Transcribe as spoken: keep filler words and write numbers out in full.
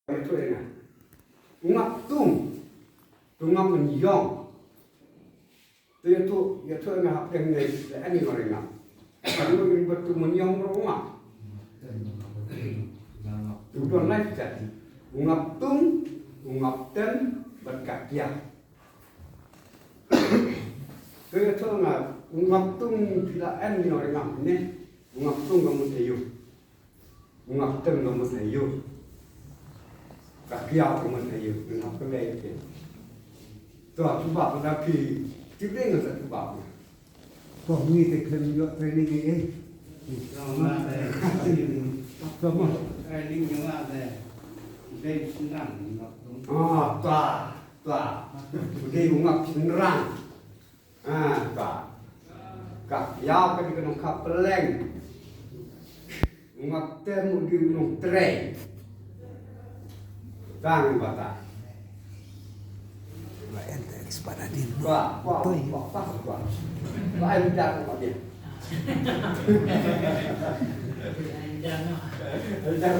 Ïathuh ïa nga. U ngap tung. To ngap mynjong. To ïathuh, ïathuh ïa nga hapdeng ne la en ïa nga ring ngap. Kan ïoh ring bad to mynjong ruh u ngap. To don lai jait. U ngap tung, u ngap tem, bad ka kiaw. Te ïathuh nga, u ngap tung phi la en ïa nga ring ngap ne, u ngap tung ka mut aïu. U ngap tem ka mut aïu. Ka kiaw ka mut aïu. Nga hap kylli ïa phi. To, jubab da phi. Phi dei nga sa jubab. To, ngi te khlem ïoh training ei ei. To, nga te. To, mo. Training nga te. Dei shynrang, ngap tung. Ah, to, to. Dei u ngap shynrang. Ah, to. Ka kiaw ka dei ka nongkha pylleng. U ngap tem u dei u nongtrei. Tang ba ta. Ba en te expert adin. Ba, ba, ba, ba, ba. Ba en jar ba dia. En jar.